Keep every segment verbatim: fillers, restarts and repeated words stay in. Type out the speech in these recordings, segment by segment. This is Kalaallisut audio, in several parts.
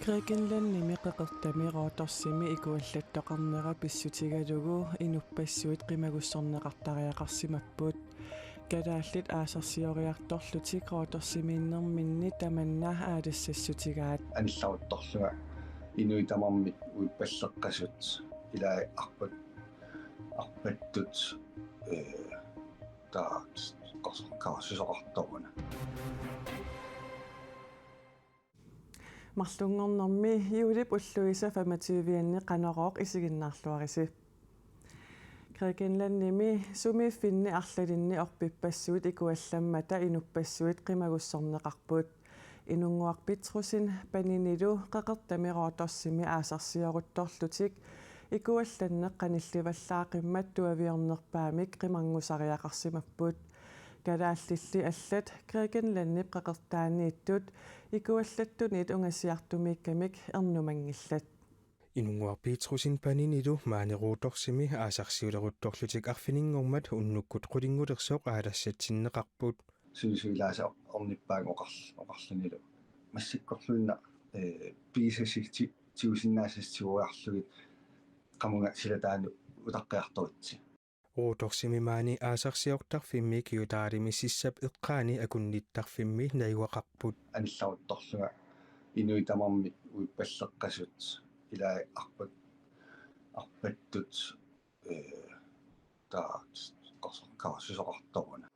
Grækenlandimi qeqertami Rodosimi ikuallattoqarnera pissutigalugu inuppassuit qimagussorneqartariaqarsimapput. Kalaallit aasarsioriartorlutik Rodosimiinnerminni tamanna aalassassutigaat. Anillaruttorlunga inuit tamarmik uippalleqqasut ilaa arpat-, arpattut, ee, taava qas-, qas-, susoqartoruna. Marlunngornermi juulip ulluisa femogtyve-anni Qanorooq isiginnaarluarisi. Grækenlandimi sumiiffinni arlalinni orpippassuit ikuallammata inuppassuit qimagussorneqarput. Inunnguaq Petrussen Paninilu qeqertami Rodosimi aasarsioruttorlutik ikuallanneq qanillivallaaqimmat tuaviornerpaamik qimarngusariaqarsimapput. Kalaallilli allat Grækenlandip qeqertaaniittut ikuallattuniit ungasiartumiikkamik ernumanngillat. Inunnguaq Petrussen Paninilu maani Rodosimi aasarsiuleruttorlutik arfininngormat unnukkut qulinngulersoq aalassatsinneqarput. Suli suli ilaasa ornippaanga oqarl-, oqarlunilu. Massakkorluinnaq, ee, pigisasi ti-, tigusinnaasasi tigoriarlugit qamunga silataanut utaqqiartoritsi. Rodosimi maani aasarsiortarfimmi Kydarimi sissap eqqaani akunnittarfimmi najugaqarput. Anillaruttorlunga inuit tamarmik uippalleqqasut ilaa arpat-, arpattut, ee, taava qas-, qas-, susoqartoruna.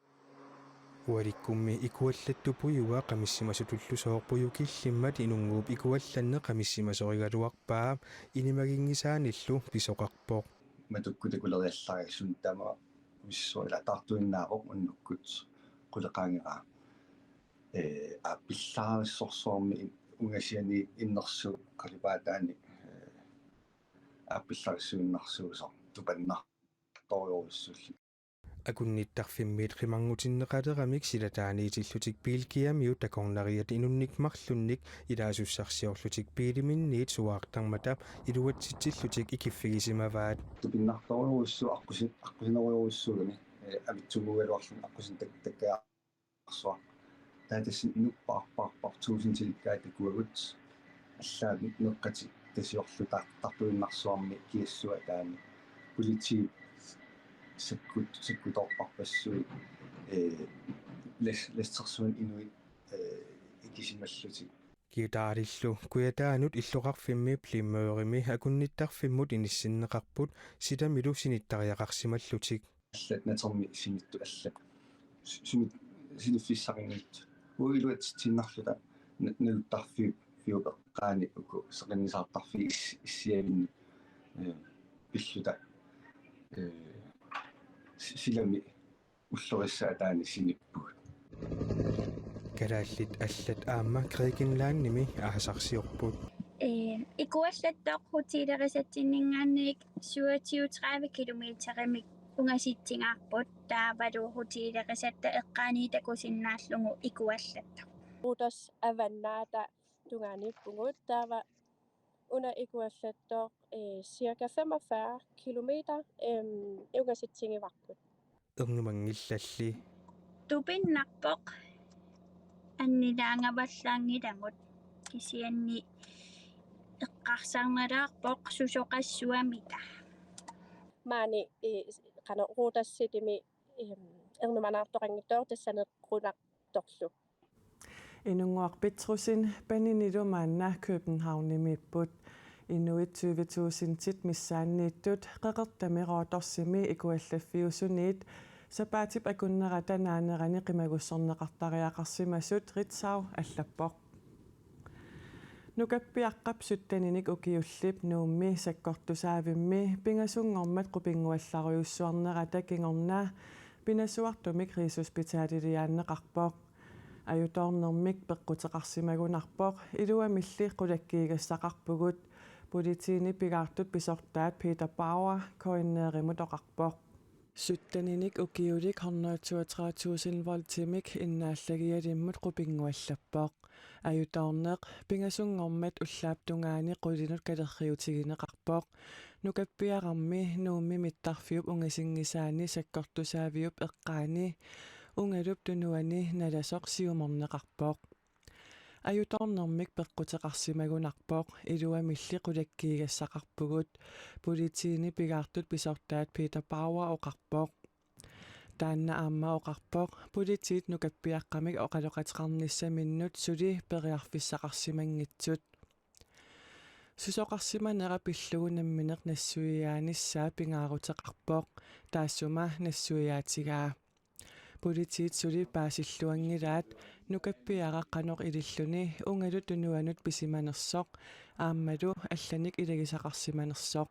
Ualikkummi ikuallattut pujua qamissimasutullu soorpujukillimmat Inunnguup ikuallanneq qamissimasorigaluarpaa, inimaginngisaanillu pisoqarpoq. Matukkut takuleriallarissuunngitsoq tamavissoq ilaa taartuinnaavoq unnukkut quleqangeraa. Ee, aappillaarissorsuarmi ungasiani innersuup qalipaataani, ee, aappillarissuinnarsuusoq tupannartorujussuulluni. Akunnittarfimmiit qimarngutinneqaleramik silataaniitillutik Belgiamiut takornariat inunnik marlunnik ilaasussarsiorlutik biiliminniit suaartarmata iluatsitsillutik ikiffigisimavaat. Tupinnartorujussuuvoq aqqusin-, aqqusinerujussuugami, ee, avitsunnguugaluarluni aqqusineq tak-, takkaarsuaq. Taava tassa inupparparpar tuusintilikkaat takuagut. Allaat meeqqatik tasiorluta taartuinnarsuarmi kiassua taanna. Politiit sakkut-, sakkutoorparpassuit, ee, las-, lastersuani inuit, ee, ikisimallutik. Kydarillu Kujataanut illoqarfimmi Plemmøremi akunnittarfimmut inissinneqarput silamilu sinittariaqarsimallutik. Allat natermi sinittut allat. Su-, sumit siniffissaqanngillat. Uagut iluatsitsiinnarluta na-, naluttarfiup, -fiup eqqaani uku seqinnisaartarfiit is-, issiavinnik, ee, pilluta, ee, si-, silami ullorissat ataani sinippugut. Kalaallit allat aamma Grækenlandimi aasarsiorput. Ee, ikuallattoq hoteelerisatsinninngaanniit syvogtyve tredive kilometerimik ungasitsigaarput, taavalu hoteelerisatta eqqaani takusinnaallugu ikuallattoq. Rodos avannaata tungaaniippugut, taava una ikuallattoq, ee, cirka femogfyrre kilometer, em, ungasitsigivarput. Ernumanngillalli. Tupinnarpoq annilaangavallaanngilagut, kisianni eqqarsarnalaarpoq susoqassuamita. Maani, ee, qanoq Rodosimi, em, ernumanartoqanngitsoq tassaneqqunar- -torlu. Inunnguaq Petrussen Paninilu maanna Københavnimiipput. Inuit tyve tusindit missaanniittut qeqertami Rodosimi ikuallaffiusuniit sapaatip akunnerata naanerani qimagussorneqartariaqarsimasut Ritzau allappoq. Nukappiaqqap sytteninik ukiullip Nuummi sakkortusaavimmi pingasunngormat qupinnguallarujussuarnerata kingorna pinasuartumik Rigshospitaliliaanneqarpoq. Ajutoornermik peqquteqarsimagunarpoq, iluamilli qulakkiigassaqarpugut, politiini pigaartut pisortaat Peter Bauer K N R-imut oqarpoq. Sytteninik ukiulik hundrede toogtredive tusind voltimik innaallagialimmut qupinnguallappoq. Ajutoorneq pingasunngormat ullaap tungaani qulinut kalerriutigineqarpoq. Nukappiararmi Nuummi mittarfiup ungasinngisaani sakkortusaaviup eqqaani ungalup tunuani nalasoq siumorneqarpoq. ajutoornermik peqquteqarsimagunarpoq, iluamilli qulakkiigassaqarpugut, politiini pigaartut pisortaat Peter Bauer oqarpoq. Taanna aamma oqarpoq, politiit nukappiaqqamik oqaloqateqarnissaminnut suli periarfissaqarsimanngitsut. Susoqarsimanera pillugu nammineq nassuiaanissaa pingaaruteqarpoq, taassuma nassuiaatigaa. Politiit suli paasilluanngilaat nukappiaraq qanoq ililluni ungalu tunuanut pisimanersoq aammalu allanik ilagisaqarsimanersoq.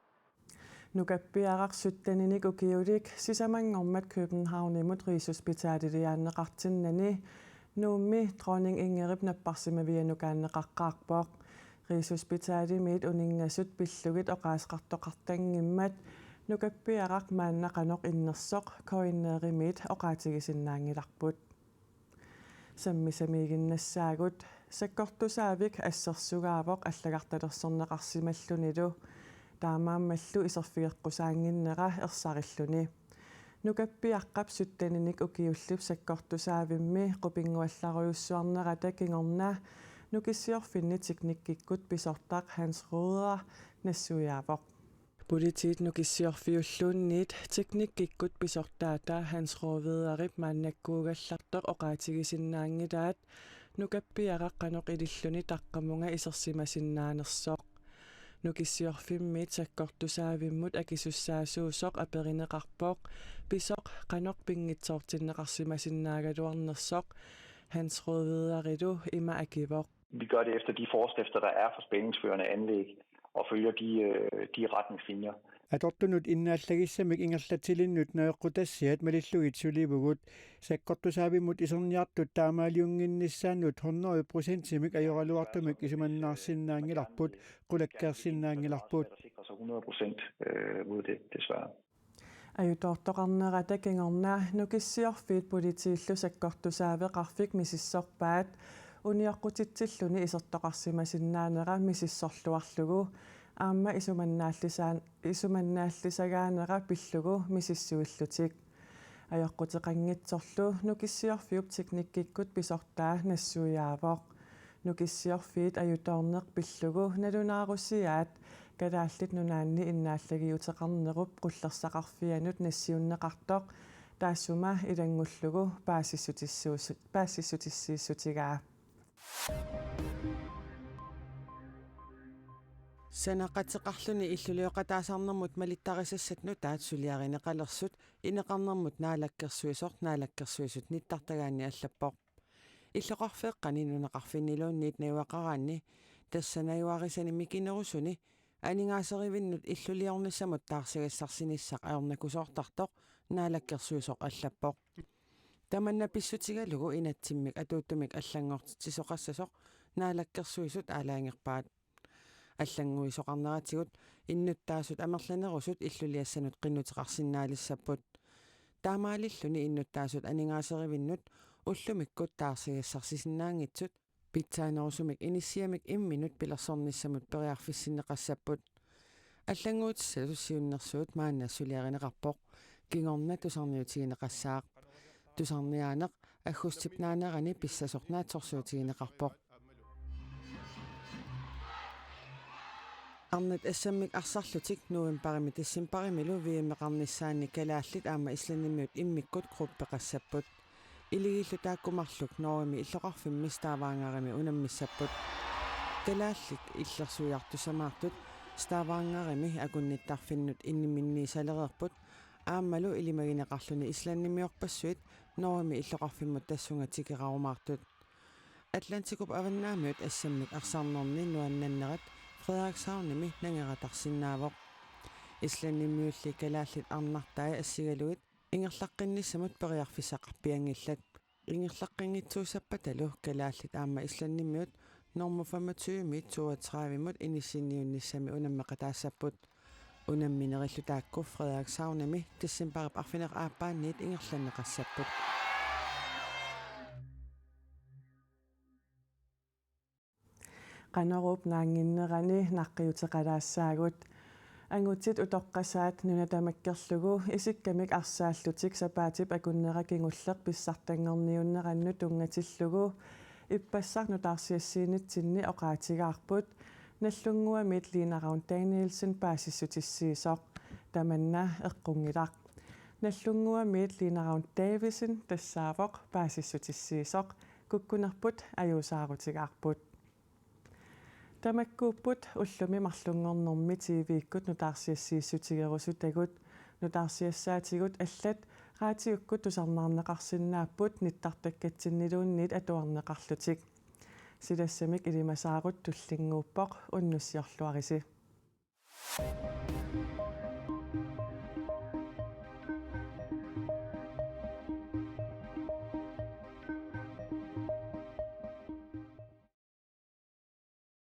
Nukappiaraq sytteninik ukiulik sisamanngormat Københavnimut Rigshospitaliliaanneqartinnani Nuummi Dronning Ingridip napparsimavianukaanneqaqqaarpoq. Rigshospitalimiit uninngasut pillugit oqaaseqartoqartanngimmat nukappiaraq maanna qanoq innersoq K N R-imiit oqaatigisinnaanngilarput. Sammisamiiginnassaagut. Sakkortusaavik assersugaavoq allagartalersorneqarsimallunilu, taamaammallu iserfigeqqusaannginnera ersarilluni. Nukappiaqqap sytteninik ukiullip sakkortusaavimmi qupinnguallarujussuarnerata kingorna nukissiorfinni teknikkikkut pisortaq Hans Røder nassuiaavoq. Politiit nukissiorfiulluunniit teknikkikkut pisortaata Hans Røderip maannakkuugallartoq oqaatigisinnaanngilaat nukappiaraq qanoq ililluni taqqamunga isersimasinnaanersoq. Nukissiorfimmiit sakkortusaavimmut akisussaasuusoq aperineqarpoq pisoq qanoq pinngitsoortinneqarsimasinnaagaluarnersoq. Hans Røderilu ima akivoq: Vi gør det efter de forskrifter, der er for spændingsførende anlæg, og følger de, øh, de retningslinjer. Atortunut innaallagissamik ingerlatsilinnut najoqqutassiat malillugit sulivugut. Sakkortusaavimmut iserniartut taamaaliunnginnissaannut hundrede procentimik ajoraluartumik isumannaarsinnaanngilarput, qulakkeersinnaanngilarput. Der sikrer sig hundrede procent, øh, mod det, desværre. Ajutoortoqarnerata kingorna nukissiorfiit politiillu sakkortusaaveqarfik misissorpaat unioqqutitsilluni isertoqarsimasinnaanera misissorluarlugu aamma isumannaallisa-, isumannaallisagaanera pillugu misissuillutik. Ajoquteqanngitsorlu nukissiorfiup teknikkikkut pisortaa nassuiaavoq. Nukissiorfiit ajutoorneq pillugu nalunaarusiaat Kalaallit Nunaanni innaallagiuteqarnerup qullersaqarfianut nassiunneqartoq taassuma ilanngullugu paasissutissuus-, paasissutissiissutigaa. Sanaqateqarluni illulioqataasarnermut malittarisassat nutaat suliarineqalersut ineqarnermut naalakkersuisoq naalakkersuisut nittartagaanni allappoq. Illoqarfeeqqani nunaqarfinniluunniit najugaqaraanni, tassa najugarisani mikinerusuni aningaaserivinnut illuliornissamut taarsigassarsinissaq ajornakusoortartoq naalakkersuisoq allappoq. Tamanna pissutigalugu inatsimmik atuuttumik allanngortitsisoqassasoq naalakkersuisut aalajangerpaat. Allannguisoqarneratigut innuttaasut amerlanerusut illuliassanut qinnuteqarsinnaalissapput. Taamaalilluni innuttaasut aningaaserivinnut ullumikkut taarsigassarsisinnaaginnartut pitsaanerusumik inissiamik imminut pilersornissamut periarfissinneqassapput. Allannguutissatut siunnersuut maanna suliarineqarpoq, kingorna tusarniutigineqassaaq. Tusarniaaneq aggustip naanerani pissasoq naatsorsuutigineqarpoq. Arnat assammik arsarlutik novembarimi decembarimilu V M-eqarnissaanni kalaallit aamma islandimiut immikkut gruppeqassapput. Iligiillu taakku marluk Norgemi illoqarfimmi Stavangerimi unammissapput. Kalaallit illersuiartussamaartut Stavangerimi akunnittarfinnut inniminniisalereerput aammalu ilimagineqarluni islandimiorpassuit Norgemi illoqarfimmut tassunga tikerarumaartut. Atlantikup avannaamiut assammik arsarnerni nuannannerat Frederikshavnimi nangeratarsinnaavoq. Islandimiulli kalaallit arnartai assigalugit ingerlaqqinnissamut periarfissaqarpianngillat. Ingerlaqqinngitsuussappatalu kalaallit aamma islandimiut normu femogtyvemiit toogtredivemut inissinniunnissami unammeqataassapput. Unamminerillu taakku Frederikshavnimi decembarip arfineq-aappaanniit ingerlanneqassapput. Qanoruup naannginnerani naqqiuteqalaassaagut. Angutit utoqqasaat nuna tamakkerlugu isikkamik arsaallutik sapaatip akunnera kingulleq pissartanngorniunnerannut tunngatillugu Ippassaq nutaarsiassiinitsinni oqaatigaarput: Nagdlunguamiit Lina Ravn Danielsen paasissutissiisoq, tamanna eqqunngilaq. Nagdlunguamiit Lina Ravn Davidsen tassaavoq paasissutissiisoq, kukkunerput ajuusaarutigaarput. Tamakkuupput ullumi marlunngornermi T V-kkut nutaarsiassiissutigerusutagut. Nutaarsiassaatigut allat raatiukkut tusarnaarneqarsinnaapput nittartakkatsinniluunniit atuarneqarlutik. Silassamik ilimasaarut tullinnguuppoq, unnussiorluarisi.